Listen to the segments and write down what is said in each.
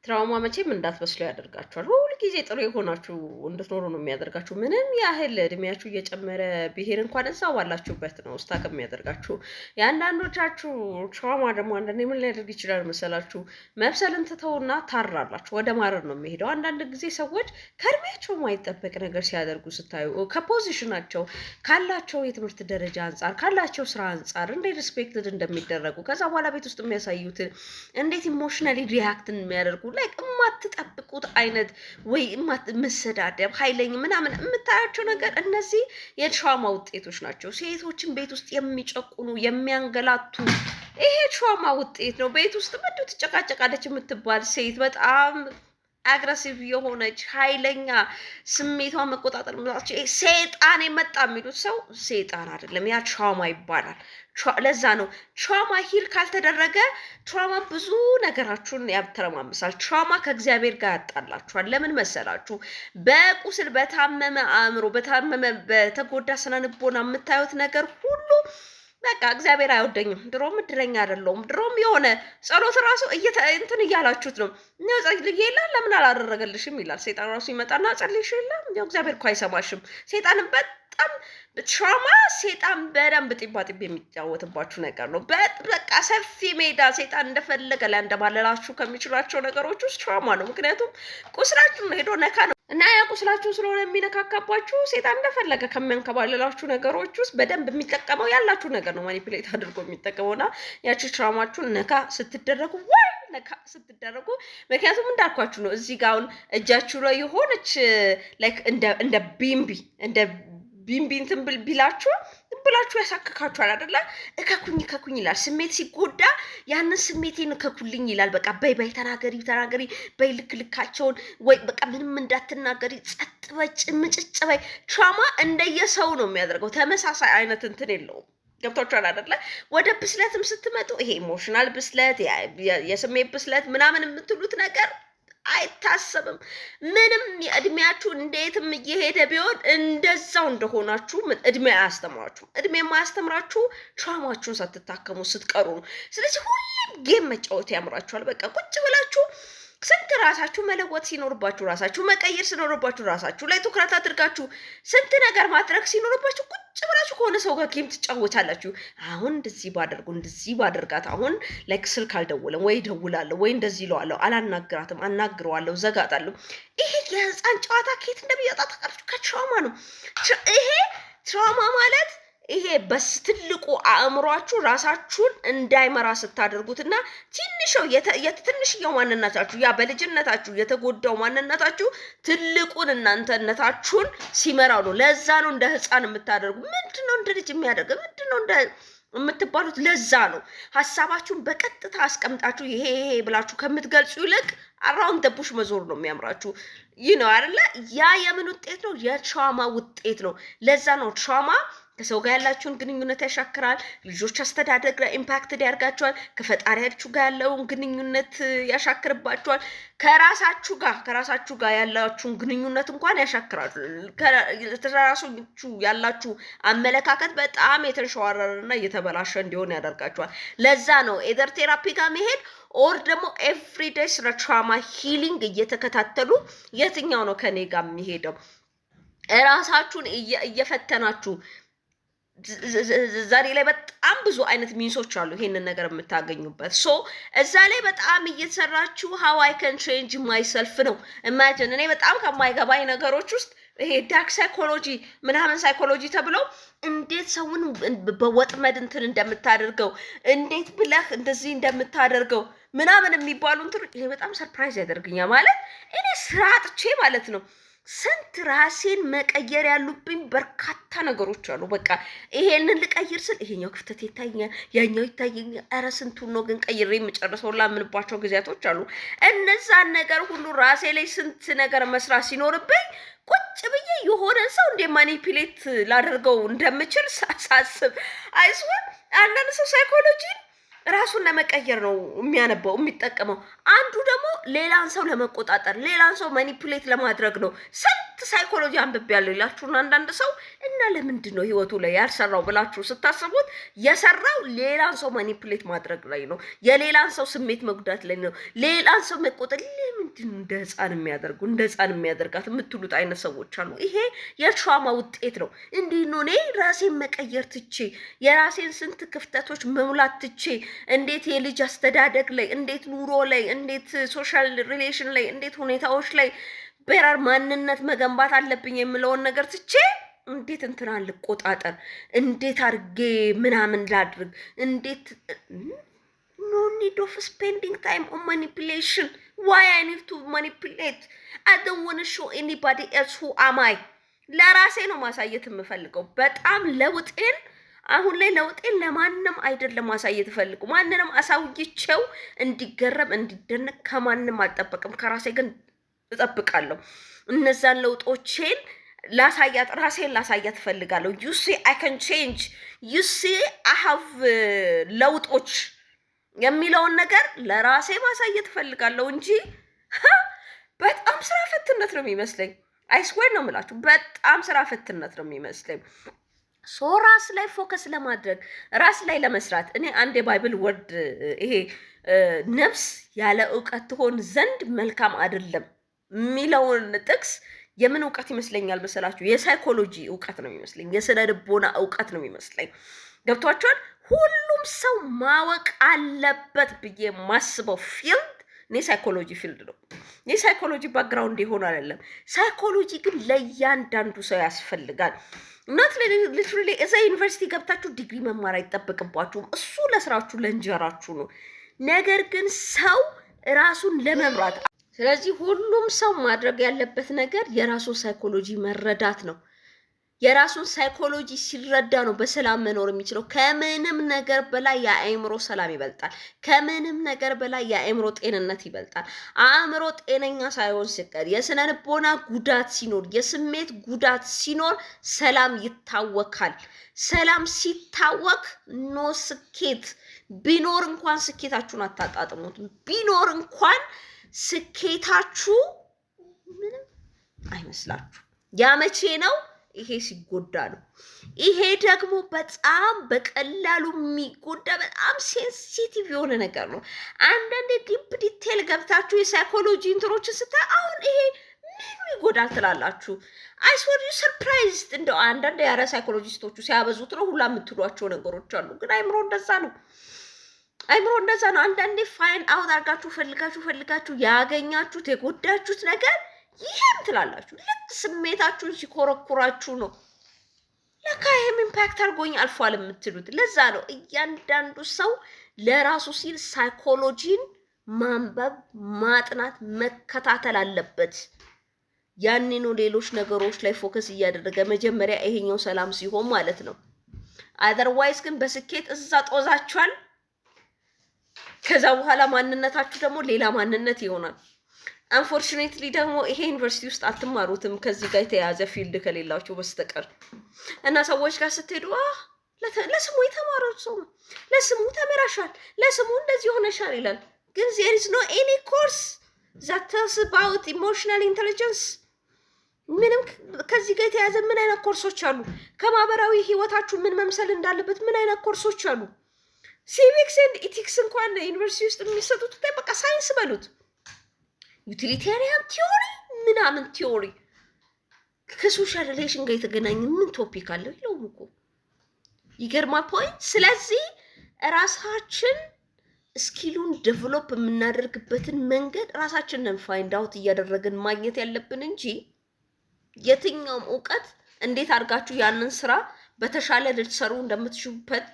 Trauma መቼም እንዳትበስሉ ያደርጋችኋል። ሁል ጊዜ ጥሩ የሆናችሁ እንድትኖሩ ነው የሚያደርጋችሁ። ምንም ያህል እድሜያችሁ እየጨመረ ቢሄድ እንኳን እዛው ባላችሁበት ነው stuck የሚያደርጋችሁ። የአንዳንዶቻችሁ trauma ደግሞ አንዳንዴ ምን ሊያደርግ ይችላል መሰላችሁ? መብሰልን ትተውና ታራላችሁ፣ ወደ ማረር ነው የሚሄደው። አንዳንድ ጊዜ ሰዎች ከእድሜያቸው የማይጠበቅ ነገር ሲያደርጉ ስታዩ፣ ከ position ኣቸው፣ ካላቸው የትምህርት ደረጃ አንጻር፣ ካላቸው ስራ አንጻር እንዴት respected እንደሚደረጉ፣ ከዛ በኋላ ቤት ውስጥ የሚያሳዩትን፣ እንዴት emotionally react የሚያደርጉ፣ like የማትጠብቁት አይነት ወይ መሰዳደብ፣ ኃይለኝ ምናምን የምታያቸው ነገር እነዚህ የ trauma ውጤቶች ናቸው። ሴቶችን ቤት ውስጥ የሚጨቁኑ፣ የሚያንገላቱ ይሄ trauma ውጤት ነው። ቤት ውስጥ ምንድን ትጨቃጨቃለች የምትባል ሴት፣ በጣም aggressive የሆነች፣ ኃይለኛ፣ ስሜቷን መቆጣጠር፣ ሴጣን የመጣ የሚሉት ሰው ሴጣን አይደለም፣ ያ trauma ይባላል። ለዛ ነው trauma heal ካልተደረገ trauma ብዙ ነገራችሁን ያተረማምሳል። Trauma ከእግዚአብሔር ጋር ያጣላችኋል። ለምን መሰላችሁ? በቁስል በታመመ አእምሮ፣ በታመመ በተጎዳ ስነ ልቦና የምታዩት ነገር ሁሉ በቃ እግዚአብሔር አይወደኝም፣ ድሮም እድለኛ አይደለሁም፣ ድሮም የሆነ ጸሎት ራሱ እንትን እያላችሁት ነው። ጸልዬ የለ ለምን አላደረገልሽም ይላል። ሴጣን ራሱ ይመጣና ጸልይሽ የለ ያው እግዚአብሔር እኮ አይሰማሽም። ሴጣንን በጣም trauma ሴጣን በደንብ ጢባ ጢብ የሚጫወትባችሁ ነገር ነው። በቃ ሰፊ ሜዳ ሴጣን እንደፈለገ ሊያንደባለላችሁ ከሚችሏቸው ነገሮች ውስጥ trauma ነው። ምክንያቱም ቁስላችሁን ሄዶ ነካ ነው እና ያ ቁስላችሁ ስለሆነ የሚነካካባችሁ፣ ሴጣን እንደፈለገ ከሚያንከባልላችሁ ነገሮች ውስጥ በደንብ የሚጠቀመው ያላችሁ ነገር ነው manipulate አድርጎ የሚጠቀመው። እና ያቺ trauma ችሁን ነካ ስትደረጉ ወይ ነካ ስትደረጉ፣ ምክንያቱም እንዳልኳችሁ ነው። እዚህ ጋር አሁን እጃችሁ ላይ የሆነች like እንደ ቢምቢ እንትን ቢላችሁ ብላችሁ ያሳክካችኋል አይደለ? እከኩኝ እከኩኝ ይላል። ስሜት ሲጎዳ ያንን ስሜቴን እከኩልኝ ይላል። በቃ በይ በይ፣ ተናገሪ ተናገሪ፣ በይ ልክ ልካቸውን፣ ወይ በቃ ምንም እንዳትናገሪ፣ ጸጥ በይ፣ ጭምጭጭ በይ። Trauma እንደየሰው ነው የሚያደርገው። ተመሳሳይ አይነት እንትን የለውም። ገብቷችኋል አይደለ? ወደ ብስለትም ስትመጡ ይሄ emotional ብስለት፣ የስሜት ብስለት ምናምን የምትሉት ነገር አይታሰብም። ምንም የእድሜያችሁ እንዴትም እየሄደ ቢሆን እንደዛው እንደሆናችሁ እድሜ አያስተምራችሁም። እድሜ የማያስተምራችሁ trauma ችሁን ሳትታከሙ ስትቀሩ ነው። ስለዚህ ሁሌም game መጫወት ያምራችኋል። በቃ ቁጭ ብላችሁ ስንት ራሳችሁ መለወጥ ሲኖርባችሁ፣ ራሳችሁ መቀየር ሲኖርባችሁ፣ ራሳችሁ ላይ ትኩረት አድርጋችሁ ስንት ነገር ማድረግ ሲኖርባችሁ ቁጭ ብላችሁ ከሆነ ሰው ጋር game ትጫወታላችሁ። አሁን እንደዚህ ባደርጉ፣ እንደዚህ ባደርጋት፣ አሁን like ስልክ አልደውልም ወይ ደውላለሁ ወይ እንደዚህ ይለዋለሁ፣ አላናግራትም፣ አናግረዋለሁ፣ ዘጋጣለሁ። ይሄ የህፃን ጨዋታ ከየት እንደሚወጣ ታውቃላችሁ? ከ trauma ነው። ይሄ trauma ማለት ይሄ በስ ትልቁ አእምሯችሁ ራሳችሁን እንዳይመራ ስታደርጉትና ትንሽው ትንሽየው ማንነታችሁ፣ ያ በልጅነታችሁ የተጎዳው ማንነታችሁ ትልቁን እናንተነታችሁን ሲመራው ነው። ለዛ ነው እንደ ህፃን የምታደርጉ። ምንድን ነው እንደ ልጅ የሚያደርግ፣ ምንድን ነው እንደ የምትባሉት? ለዛ ነው። ሀሳባችሁን በቀጥታ አስቀምጣችሁ ይሄ ይሄ ብላችሁ ከምትገልጹ ይልቅ around the bush መዞር ነው የሚያምራችሁ። ይህ ነው አይደለ? ያ የምን ውጤት ነው? የ trauma ውጤት ነው። ለዛ ነው trauma ከሰው ጋር ያላችሁን ግንኙነት ያሻክራል። ልጆች አስተዳደግ ላይ impacted ያደርጋችኋል። ከፈጣሪያችሁ ጋር ያለውን ግንኙነት ያሻክርባችኋል። ከራሳችሁ ጋር ያላችሁን ግንኙነት እንኳን ያሻክራል። ከራሳችሁ ያላችሁ አመለካከት በጣም የተንሸዋረረና እየተበላሸ እንዲሆን ያደርጋችኋል። ለዛ ነው either therapy ጋር መሄድ or ደግሞ everyday ስለ trauma healing እየተከታተሉ የትኛው ነው ከኔ ጋር የሚሄደው እራሳችሁን እየፈተናችሁ። ዛሬ ላይ በጣም ብዙ አይነት means ኦች አሉ ይሄንን ነገር የምታገኙበት። So እዛ ላይ በጣም እየተሰራችሁ how I can change myself ነው። Imagine እኔ በጣም ከማይገባኝ ነገሮች ውስጥ ይሄ dark psychology ምናምን psychology ተብሎ እንዴት ሰውን በወጥመድ እንትን እንደምታደርገው፣ እንዴት ብለህ እንደዚህ እንደምታደርገው ምናምን የሚባሉ እንትን ይሄ በጣም surprise ያደርግኛል። ማለት እኔ ስራ አጥቼ ማለት ነው፣ ስንት ራሴን መቀየር ያሉብኝ በርካታ ነገሮች አሉ። በቃ ይሄንን ልቀይር ስል ይሄኛው ክፍተት ይታየኛል፣ ያኛው ይታየኛል። ኧረ ስንቱን ነው ግን ቀይሬ የምጨርሰው ላምንባቸው ጊዜያቶች አሉ። እነዛን ነገር ሁሉ ራሴ ላይ ስንት ነገር መስራት ሲኖርብኝ ቁጭ ብዬ የሆነ ሰው እንደ manipulate ላደርገው እንደምችል ሳስብ I swear አንዳንድ ሰው ሳይኮሎጂን ራሱን ለመቀየር ነው የሚያነበው፣ የሚጠቀመው። አንዱ ደግሞ ሌላን ሰው ለመቆጣጠር፣ ሌላን ሰው manipulate ለማድረግ ነው። ስንት Psychology አንብቤያለሁ ይላችሁና አንዳንድ ሰው እና ለምንድን ነው ህይወቱ ላይ ያልሰራው ብላችሁ ስታስቡት የሰራው ሌላን ሰው manipulate ማድረግ ላይ ነው። የሌላን ሰው ስሜት መጉዳት ላይ ነው። ሌላን ሰው መቆጠር፣ ለምንድን ነው እንደ ህፃን የሚያደርጉ፣ እንደ ህፃን የሚያደርጋት የምትሉት አይነት ሰዎች አሉ። ይሄ የ trauma ውጤት ነው። እንዲህ ነው፣ እኔ ራሴን መቀየር ትቼ፣ የራሴን ስንት ክፍተቶች መሙላት ትቼ፣ እንዴት የልጅ አስተዳደግ ላይ፣ እንዴት ኑሮ ላይ፣ እንዴት social relation ላይ፣ እንዴት ሁኔታዎች ላይ better ማንነት መገንባት አለብኝ የምለውን ነገር ትቼ፣ እንዴት እንትናን ልቆጣጠር፣ እንዴት አድርጌ ምናምን ላድርግ፣ እንዴት፣ no need of spending time on manipulation. Why I need to manipulate? I don't wanna show anybody else who am I. ለራሴ ነው ማሳየት የምፈልገው። በጣም ለውጤን፣ አሁን ላይ ለውጤን ለማንም አይደለም ማሳየት እፈልጉ። ማንንም አሳውይቼው እንዲገረም እንዲደነቅ ከማንም አልጠበቅም። ከራሴ ግን እጠብቃለሁ። እነዛን ለውጦቼን ላሳያት፣ ራሴን ላሳያት እፈልጋለሁ። You see, I can change. You see, I have ለውጦች የሚለውን ነገር ለራሴ ማሳየት እፈልጋለሁ እንጂ በጣም ስራ ፈትነት ነው የሚመስለኝ። I swear ነው የምላችሁ፣ በጣም ስራ ፈትነት ነው የሚመስለኝ። So ራስ ላይ focus ለማድረግ፣ ራስ ላይ ለመስራት፣ እኔ አንድ የ Bible word ይሄ ነፍስ ያለ እውቀት ትሆን ዘንድ መልካም አይደለም የሚለውን ጥቅስ የምን እውቀት ይመስለኛል መሰላችሁ? የ psychology እውቀት ነው የሚመስለኝ። የስነ ልቦና እውቀት ነው የሚመስለኝ። ገብቷችኋል? ሁሉም ሰው ማወቅ አለበት ብዬ የማስበው field እኔ psychology field ነው። የ psychology background የሆነ አይደለም። Psychology ግን ለእያንዳንዱ ሰው ያስፈልጋል። Not literally እዛ ዩኒቨርሲቲ ገብታችሁ ዲግሪ መማር አይጠበቅባችሁም። እሱ ለስራችሁ ለእንጀራችሁ ነው። ነገር ግን ሰው ራሱን ለመምራት፣ ስለዚህ ሁሉም ሰው ማድረግ ያለበት ነገር የራሱን psychology መረዳት ነው። የራሱን psychology ሲረዳ ነው በሰላም መኖር የሚችለው። ከምንም ነገር በላይ የአእምሮ ሰላም ይበልጣል። ከምንም ነገር በላይ የአእምሮ ጤንነት ይበልጣል። አእምሮ ጤነኛ ሳይሆን ሲቀር፣ የስነ ልቦና ጉዳት ሲኖር፣ የስሜት ጉዳት ሲኖር ሰላም ይታወካል። ሰላም ሲታወክ no ስኬት ቢኖር እንኳን ስኬታችሁን አታጣጥሙትም። ቢኖር እንኳን ስኬታችሁ ምንም አይመስላችሁ። ያ መቼ ነው? ይሄ ሲጎዳ ነው። ይሄ ደግሞ በጣም በቀላሉ የሚጎዳ በጣም sensitive የሆነ ነገር ነው። አንዳንዴ deep detail ገብታችሁ የ psychology እንትኖችን ስታይ አሁን ይሄ ምኑ ይጎዳል ትላላችሁ። I swear you surprised። እንደው አንዳንድ ያረ psychologist ኦቹ ሲያበዙት ነው ሁላ የምትሏቸው ነገሮች አሉ። ግን አይምሮ እንደዛ ነው። አይምሮ እንደዛ ነው። አንዳንዴ find out አድርጋችሁ ፈልጋችሁ ፈልጋችሁ ያገኛችሁት የጎዳችሁት ነገር ይሄም ትላላችሁ። ልክ ስሜታችሁን ሲኮረኩራችሁ ነው ለካ ይሄም impact አድርጎኝ አልፏል የምትሉት። ለዛ ነው እያንዳንዱ ሰው ለራሱ ሲል ሳይኮሎጂን ማንበብ፣ ማጥናት፣ መከታተል አለበት። ያኔ ነው ሌሎች ነገሮች ላይ focus እያደረገ፣ መጀመሪያ ይሄኛው ሰላም ሲሆን ማለት ነው። Otherwise ግን በስኬት እዛ ጦዛችኋል። ከዛ በኋላ ማንነታችሁ ደግሞ ሌላ ማንነት ይሆናል። Unfortunately ደግሞ ይሄ ዩኒቨርሲቲ ውስጥ አትማሩትም ከዚህ ጋር የተያያዘ field ከሌላችሁ በስተቀር። እና ሰዎች ጋር ስትሄዱ ለስሙ የተማረ ሰው ነው፣ ለስሙ ተምረሻል፣ ለስሙ እንደዚህ ሆነሻል ይላል። ግን there is no any course that tells about emotional intelligence። ምንም ከዚህ ጋር የተያያዘ ምን አይነት ኮርሶች አሉ? ከማህበራዊ ህይወታችሁ ምን መምሰል እንዳለበት ምን አይነት ኮርሶች አሉ? Civics and ethics እንኳን ዩኒቨርሲቲ ውስጥ የሚሰጡት በቃ ሳይንስ በሉት፣ utilitarian theory ምናምን theory ከ social relation ጋር የተገናኘ ምን topic አለው? የለውም እኮ። ይገርማል point። ስለዚህ ራሳችን skill ኡን develop የምናደርግበትን መንገድ ራሳችንን find out እያደረግን ማግኘት ያለብን እንጂ የትኛውም እውቀት እንዴት አድርጋችሁ ያንን ስራ በተሻለ ልትሰሩ እንደምትችሉበት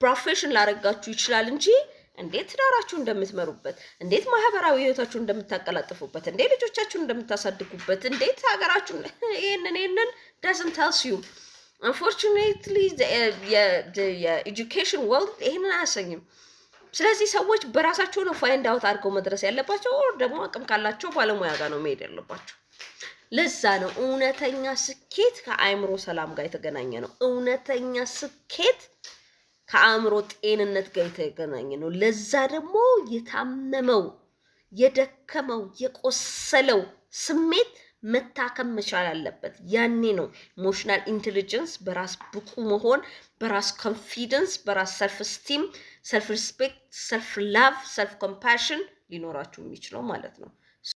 profession ላደርጋችሁ ይችላል እንጂ እንዴት ትዳራችሁ እንደምትመሩበት፣ እንዴት ማህበራዊ ህይወታችሁን እንደምታቀላጥፉበት፣ እንዴት ልጆቻችሁን እንደምታሳድጉበት፣ እንዴት ሀገራችሁን፣ ይህንን doesn't tells you. Unfortunately የ education world ይህንን አያሰኝም። ስለዚህ ሰዎች በራሳቸው ነው find out አድርገው መድረስ ያለባቸው፣ or ደግሞ አቅም ካላቸው ባለሙያ ጋር ነው መሄድ ያለባቸው። ለዛ ነው እውነተኛ ስኬት ከአእምሮ ሰላም ጋር የተገናኘ ነው። እውነተኛ ስኬት ከአእምሮ ጤንነት ጋር የተገናኘ ነው። ለዛ ደግሞ የታመመው፣ የደከመው፣ የቆሰለው ስሜት መታከም መቻል አለበት። ያኔ ነው emotional intelligence፣ በራስ ብቁ መሆን፣ በራስ confidence፣ በራስ self esteem፣ self respect፣ self love፣ self compassion ሊኖራችሁ የሚችለው ማለት ነው።